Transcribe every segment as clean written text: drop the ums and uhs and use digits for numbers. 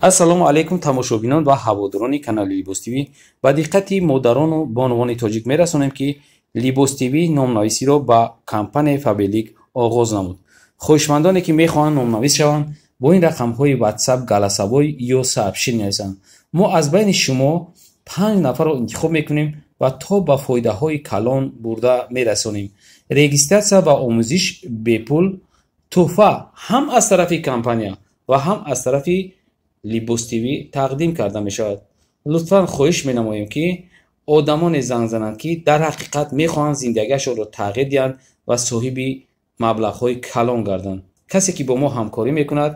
Ассалому алайкум, тамошобинон ва ҳаводорони канали Либос ТВ. Ба диққати модарону бонувони тоҷик мерасонем, ки Либос ТВ номнависиро ба компанияи Фаберлик оғоз намуд. Хоҳишмандоне, ки мехоҳанд номнавис шаванд, бо ин рақамҳои WhatsApp голосовой ё сообщение нависанд. Мо аз байни шумо панҷ нафарро интихоб мекунем ва то ба фоидаҳои калон бурда мерасонем. Регистрация ва омӯзиш бепул, тӯҳфа ҳам аз тарафи компания ва ҳам аз тарафи Либос ТВ тақдим карда мешавад. Лутфан, хоҳиш менамоем, ки одамоне занг зананд, ки дар ҳақиқат мехоҳанд зиндагиашонро тағйир диҳанд ва соҳиби маблағҳои калон гарданд. Касе, ки бо мо ҳамкорӣ мекунад,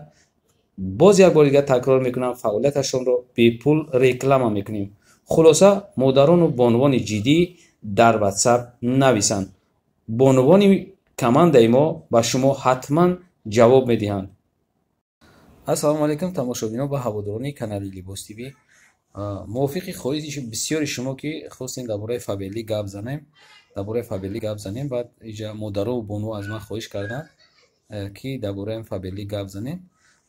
боз як бори дигар такрор мекунам, фаъолияташонро бепул реклама мекунем. Хулоса, модарону бонувони ҷиддӣ дар WhatsApp нависанд. Бонувони командаи мо ба шумо ҳатман ҷавоб медиҳанд. Ассалому алайкум, тамошобинон ва ҳаводорони канали Либос ТВ. Мувофиқи хоҳиши бисёри шумо, ки хостем дар бораи Фаберлик гап занем, дар бораи Фаберлик гап занем. Баъд иҷа модарову бонуво аз ман хоҳиш карданд, ки дар бораи Фаберлик гап занем.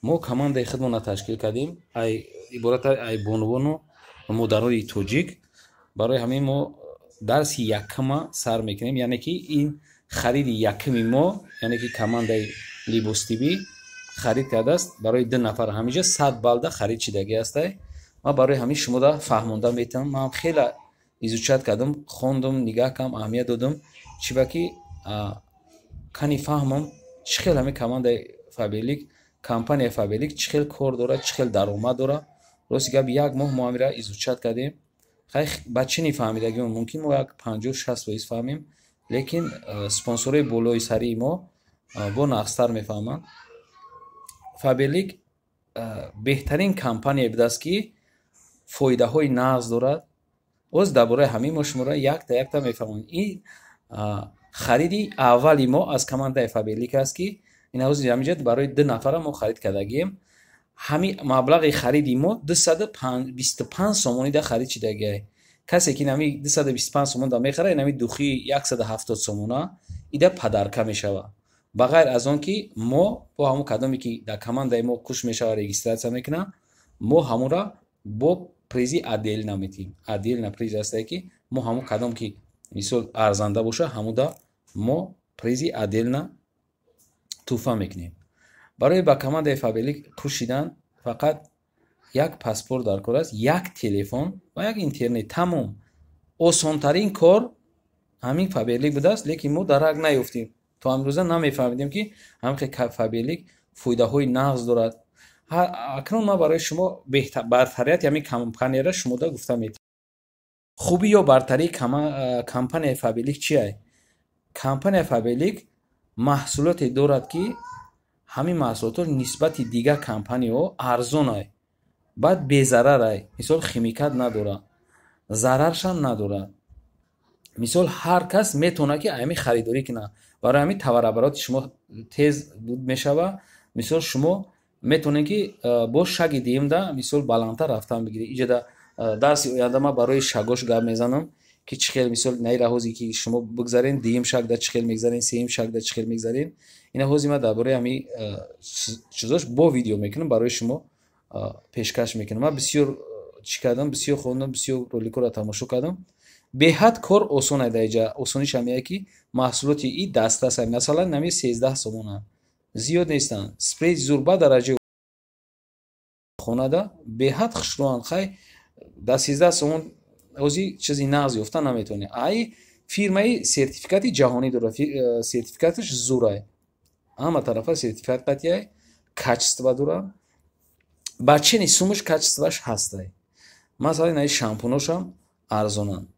Мо командаи худмонро ташкил кардем, ай иборат ай бонувону модарои тоҷик. Барои ҳамин мо дарси якама сар мекунем, яъне ки ин хариди якуми мо, яъне ки командаи Либос ТВ харид кардааст барои ду нафар. Ҳаминҷа 100 балда харид шидагӣ ҳастай. Ман барои ҳамин шумода фаҳмонда метавонам. Ман хеле изучать кардам, хондум, нигаҳ кардам, аҳамият додам, чиба ки кани фаҳмам, чӣ хел ҳамин командаи Фаберлик, компанияи Фаберлик чӣ хел кор дорад, чӣ хел даромад дорад. Рости гап, як моҳ мо ҳамира изучать кардем. Хай, ба чӣ нефаҳмидагион мумкин мо як 50-60% фаҳмем, лекин спонсорҳои болои сарии мо бо нағзтар мефаҳманд. Фаберлик беҳтарин компания будааст, ки фоидаҳои нағз дорад. Боз дар бораи ҳамин мо шуморо якта якта мефаҳмонем. Ин хариди аввали мо аз командаи Фаберлик аст, ки ин ҳозир ҳаминҷа барои ду нафара мо харид кардагием. Ҳамин маблағи хариди мо 225 сомонида харид шидагиай. Касе, ки нами 225 сомон да мехарад, инами духи 170 сомона ида подарка мешавад. Ба ғайр аз он ки мо бо ҳамон кадоме, ки дар командаи мо куш мешавад, регистрация мекунад, мо ҳамонро бо призи отдельно метиҳем. Отдельно приз ҳастае, ки мо ҳамон кадом, ки мисол арзанда боша, ҳамуда мо призи отдельно тӯҳфа мекунем. Барои ба командаи Фаберлик кушидан фақат як паспорт дар кор аст, як телефон ва як интернет, тамом. Осонтарин кор ҳамин Фаберлик будааст, лекин мо дарак наёфтем. То амрӯза намефаҳмидем, ки ҳамин Фаберлик фоидаҳои нағз дорад. Акнун ман барои шумо бартарияти ҳамин компанияро шумода гуфта метавонам. Хубӣ ё бартарии компанияи Фаберлик чие? Компанияи Фаберлик маҳсулоте дорад, ки ҳамин маҳсулотҳо нисбати дигар компанияҳо арзонай, баъд безарарай. Мисол, химикат надорад, зараршам надорад. Мисол, ҳар кас метавонад, ки ҳамин харидорӣ кунад. Барои ҳамин товарообороти шумо тез мешавад. Мисол, шумо метавонед, ки бо шаги дуюмда, мисол, баландтар рафтан бигиред. Иҷода дарси оянда ман барои шагош гап мезанам, ки чӣ хел, мисол, наира ҳозе, ки шумо бигзарен, дуюм шагда чӣ хел мегзарен, сеюм шагда чӣ хел мегзарен. Ина ҳози ман дар бораи ҳамин чизош бо видео мекунам, барои шумо пешкаш мекунам. Ман бисёр чӣ кардам, бисёр хондам, бисёр роликҳоро тамошо кардам. Беҳад кор осон ай. Дар иҷа осониш ҳамяе, ки маҳсулоти и дастрас ай. Масалан, нами 13 сомона, зиёд нестанд. Спрей зурба дараҷаи хонада беҳад хушрӯанд. Хай, дар 13 сомон ҳозир чизи нағз ёфта наметавонӣ. Ай фирмаи сертификати ҷаҳонӣ дорад, сертификаташ зурай, ҳама тарафа сертификат қатъияй, качество дорад, ба чени сумаш качествоаш ҳастай. Масалан, инаи шампуношам арзонанд.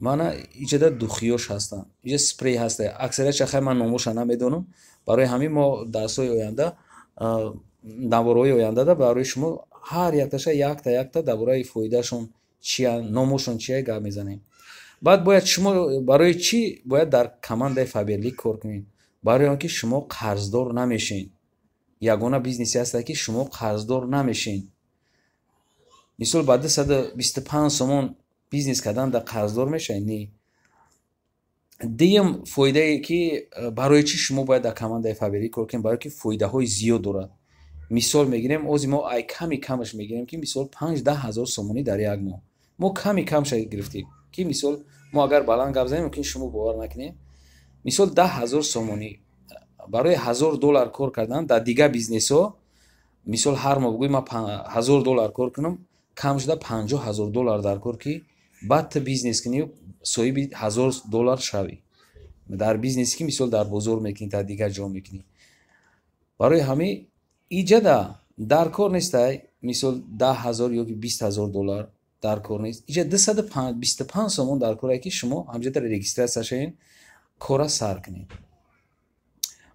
Мана иҷода духиёш ҳастанд, иҷа спрей ҳастай. Аксариятша хай ман номоша намедонам. Барои ҳамин мо дарсҳои оянда, наворҳои ояндада барои шумо ҳар якташа якта якта дар бораи фоидаашон чия, номошон чия гап мезанем. Баъд бояд шумо барои чӣ бояд дар командаи Фаберлик кор кунед? Барои он ки шумо қарздор намешед. Ягона бизнесе ҳастае, ки шумо қарздор намешед. Мисол, ба 225 сомон бизнес кардан да қарздор мешавед? Не. Дуюм фоидае, ки барои чӣ шумо бояд дар командаи Фаберлик кор кунед? Барое ки фоидаҳои зиёд дорад. Мисол мегирем, ози мо ай ками камаш мегирем, ки мисол 5-10 ҳазор сомонӣ дар як моҳ. Мо ками камша гирифтем, ки мисол мо агар баланд гап занем, мумкин шумо бовар накунед. Мисол, 10 000 сомонӣ барои 1000 доллар кор кардан дар дигар бизнесҳо, мисол, ҳар моҳ бигӯй ман 1000 доллар кор кунам, кам шуда 50 000 доллар дар кор, ки баъд ту бизнес кунӣ, соҳиби 1000 доллар шавӣ дар бизнесе, ки мисол дар бозор мекунӣ, дар дигар ҷо мекунӣ. Барои ҳамин иҷада дар кор нестай, мисол, 10 000 ё 20 000 доллар дар кор нест. Иҷа 225 сомон дар корае, ки шумо ҳамҷода регистрация шавед, кора сар кунед.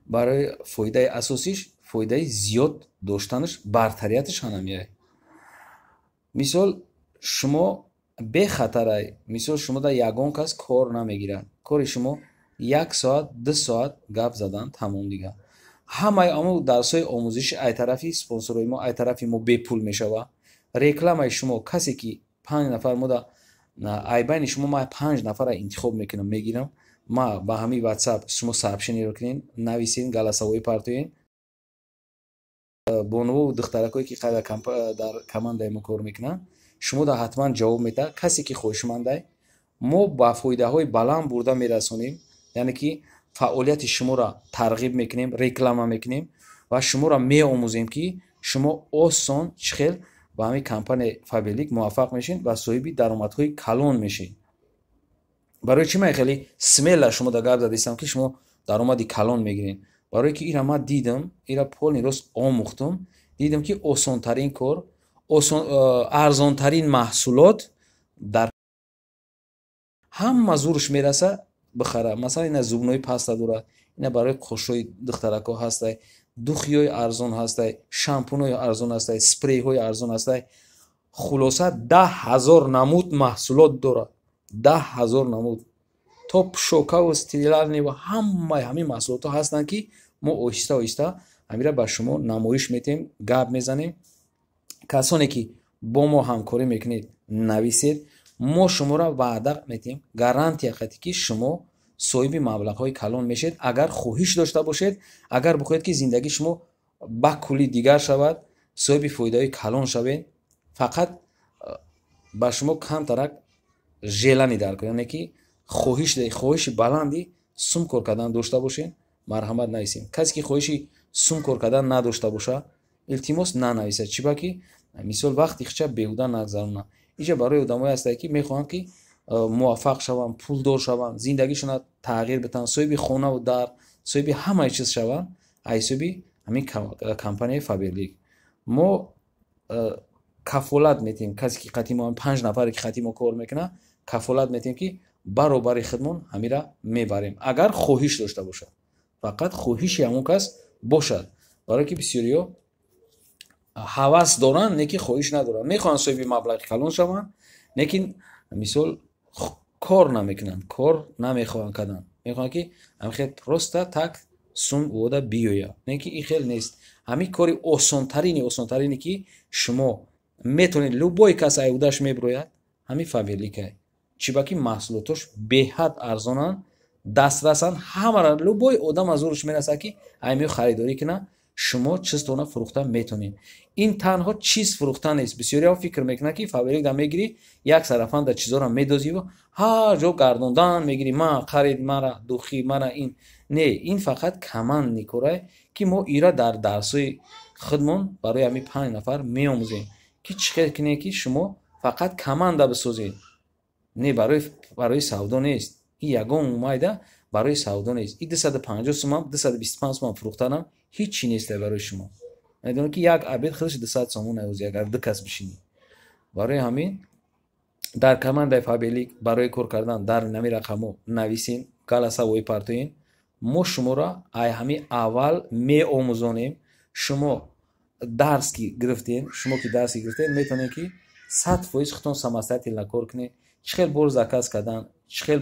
Барои фоидаи асосиш, фоидаи зиёд доштанаш, бартарияташ ҳанамияй. Мисол, шумо бехатарай. Мисол, шумо дар ягон кас кор намегирад. Кори шумо як соат, 2 соат гап задан, тамом дигар. Ҳамаи амо дарсҳои омӯзиши ай тарафи спонсорҳои мо, ай тарафи мо бепул мешавад. Рекламаи шумо, касе ки панҷ нафар мода, ай байни шумо ман панҷ нафара интихоб мекунам, мегирам. Ма ба ҳамин WhatsApp шумо сообщение ро кунед, нависен, голосовой партоен. Бонуву духтаракое, ки дар командаи мо кор мекунанд, шумо да ҳатман ҷавоб медиҳад. Касе ки хоҳишмандай, мо ба фоидаҳои баланд бурда мерасонем, яъне ки фаъолияти шуморо тарғиб мекунем, реклама мекунем ва шуморо меомӯзем, ки шумо осон чӣ хел ба ҳамин компанияи Фаберлик муваффақ мешед ва соҳиби даромадҳои калон мешед. Барои чӣ ман хеле смело шумо да гап задистам, ки шумо даромади калон мегиред? Барое ки ира ман дидам, ира полный рост омӯхтум, дидам, ки осонтарин кор, арзонтарин маҳсулот дар ҳама зурш мераса бихара. Масалан, ина зубной паста дорад, ина барои қошҳои духтаракҳо ҳастай, духи ҳои арзон ҳастай, шампунҳои арзон ҳастай, спрейҳои арзон ҳастай. Хулоса, 10 000 намуд маҳсулот дорад, 10 000 намуд, то пшокаву стиральный ва ҳамаи ҳамин маҳсулотҳо ҳастанд, ки мо оҳиста оҳиста ҳамира ба шумо намоиш метиҳем, гап мезанем. Касоне ки бо мо ҳамкорӣ мекунед, нависед, мо шуморо ваъда метиҳем, гарантия қатӣ, ки шумо соҳиби маблағҳои калон мешед, агар хоҳиш дошта бошед, агар бихоҳед, ки зиндагии шумо ба куллӣ дигар шавад, соҳиби фоидаҳои калон шавед. Фақат ба шумо камтарак желание дар кор, яъне ки хоҳиши баланди сум кор кардан дошта бошед, марҳамат, нависем. Касе ки хоҳиши сум кор кардан надошта боша, илтимос, нанависад. Чӣ ба ки мисол вақти хича беҳуда нагзаронад. Иҷа барои одамое ҳастае, ки мехоҳанд, ки муваффақ шаванд, пулдор шаванд, зиндагишона тағйир бидиҳанд, соҳиби хонаву дар, соҳиби ҳамаи чиз шаванд аз ҳисоби ҳамин компанияи Фаберлик. Мо кафолат метиҳем, касе ки қати мо, панҷ нафаре ки қати мо кор мекунад, кафолат метиҳем, ки баробари худмон ҳамира мебарем, агар хоҳиш дошта бошад. Фақат хоҳиши ҳамон кас бошад, барое ки бисёриҳо ҳавас доранд, не ки хоҳиш надоранд. Мехоҳанд соҳиби маблағи калон шаванд, лекин мисол кор намекунанд, кор намехоҳанд кардан. Мехоҳанд, ки ҳамин просто так сум вода биёяд, не ки ин хел нест. Ҳамин кори осонтарини осонтарине, ки шумо метавонед, любой кас айудаш мебирояд, ҳамин Фаберликай. Чӣ ба ки маҳсулотош беҳад арзонанд, дастрасанд, ҳамара любой одам аз зурш мерасад, ки аймиё харидорӣ кунад. Шумо чизтона фурӯхта метонед. Ин танҳо чиз фурӯхта нест. Бисёриҳо фикр мекунанд, ки Фаберлик да мегирӣ, як сарафанда чизоро медозиву ҳар ҷо гардондан мегирӣ, ман харид, мара духи, мара ин. Не, ин фақат командный корае, ки мо ира дар дарсҳои худмон барои ҳамин панҷ нафар меомӯзем, ки чӣ хел кунед, ки шумо фақат команда бисозед. Не, барои савдо нест ин, ягон майда барои савдо нест. И 250 сумам, 225 сумам фурӯхтанам ҳичи несте барои шумо. Медонед, ки як обед худаш 200 сомон аёзи, агар ду кас бишинӣ. Барои ҳамин дар командаи Фаберлик барои кор кардан дар нами рақамҳо нависен, голосовой партоен. Мо шуморо ай ҳамин аввал меомӯзонем. Шумо дарс ки гирифтем, шумо ки дарс гирифтем, метавонед, ки 100% худтон самостоятельно кор кунед, чӣ хел бор заказ кардан, чӣ хел.